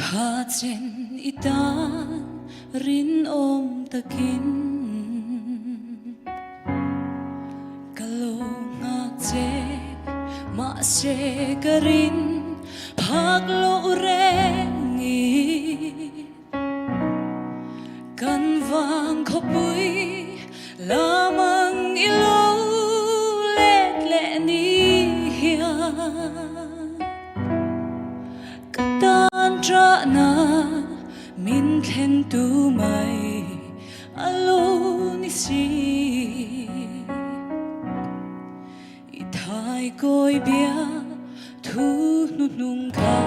Kha chen i tan rinawm takin ka lo nghak che, mahse ka rin phak loh reng i kan vang khawpui lamang i lo let leh ni hian. Ka tan ṭahna min thlen tu mai a lo ni si. I thai kawi bia thu hnuhnung kha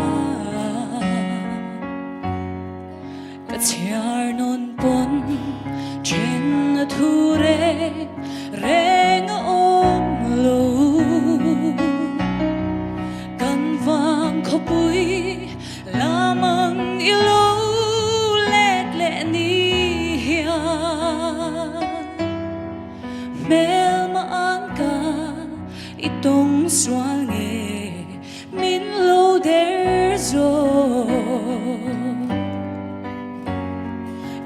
ka chhiar nawn pawn then a thu reng reng a awm lo. Kan vang khawpui lamang i lo let leh ni hian hmelma an ka i tawng sual nge min lo der zawk.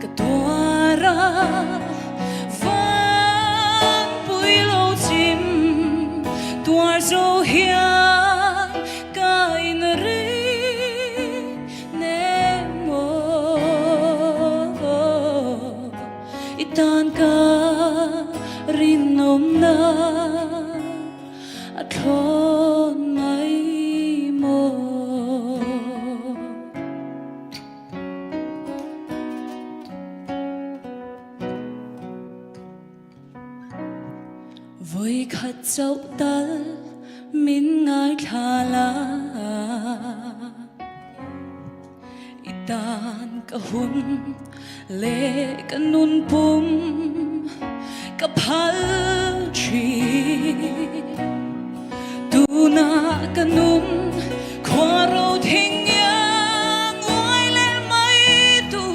Ka tuar a vangpui lo chim tuar zo hian ka in ring nem aw i tan ka rinawmna a thlawn mai maw. Voi khat chauh tal min ngaithla la, I tan ka hun leh ka nun pum ka phal thin. Tunah ka nun khua ro thing iang uai leh mai tu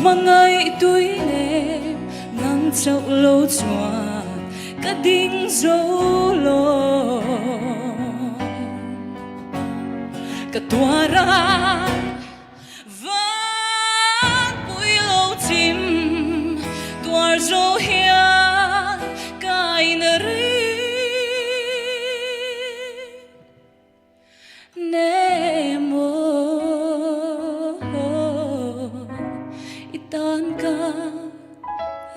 Hmangaih tui nem nang chauh lo chuan ka ding zo lo. Ka tuar a. Vanpui lo chim tuar zo hian ka in ring nem aw i tan ka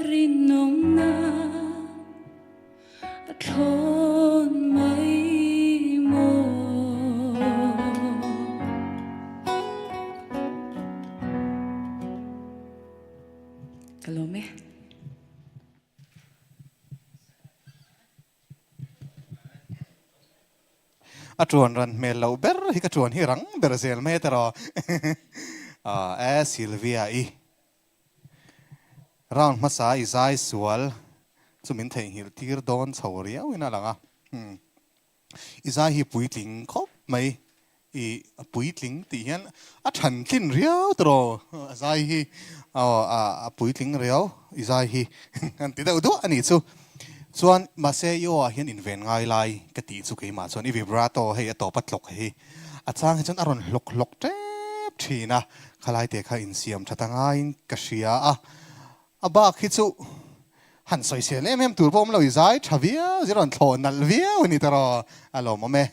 rinawmna. A thlawn mai maw? Ka lawm e. A tuan ran hmel loh ber hi ka tuan hi rang ber zel mai ta rawh. E Sylvia i Round hmasa i zai sual chu min theihnghilh tir dawn chho riau in a lang a. I zai hi puitling khawp mai. I puitling tih hian a than tlin riau tawh a zai hi a puitling riau i zai hi an ti deuh duah a nih chu. Chuan mahse i aw ah hian inven ngai lai ka tih chu keimah chuan i vibrato hei a tawp a tlawk hi a chang hi chuan a rawn hlawk hlawk tep thin a, khalai te kha insiam tha ta ngaiin ka hria a, a bak hi chu han sawisel em em tur pawh awm lo, i zai tha viau zir rawn thlawh nalh viau a ni ta rawh, a lawmawm e.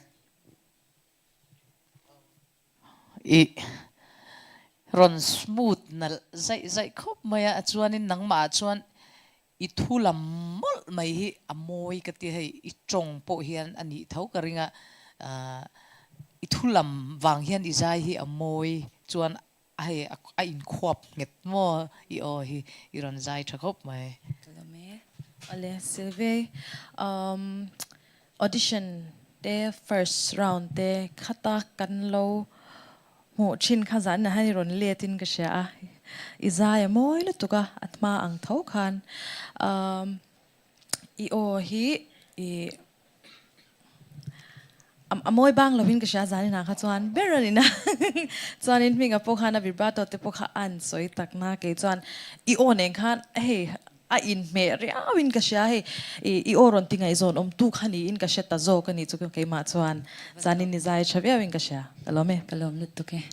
I rawn smooth nalh zaih zaih khawp mai a, chuanin nangmah ah chuan I thu lam mawlh mai hi a mawi ka ti hei, i tawng pawh hian a nih tho ka ring a, i thu lam vang hian i zai hi a mawi chuan hei a inkhuap nghet maw i aw hi i rawn zai tha khawp mai. Ka lawm e. Awle Sylvie, audition te first round te khata kan lo Hmuh thin kha zan ah hian i rawn let in ka hria a, i zai a mawi lutuk a, a hma ang tho khan i aw hi i a mawi bang lovin ka hria zan inah kha chuan ber a ni na chuanin hminga pawh khan a vibrato te pawh kha a an sawi tak na kei chuan i aw nen khan hei. A inhmeh riauin ka hria hei i aw rawn ti ngaihzawn awm tu kha niin ka hre ta zawk a nih chu keimah chuan zanin ni zai tha viauin ka hria. Ka lawm e. Ka lawm lutuk e.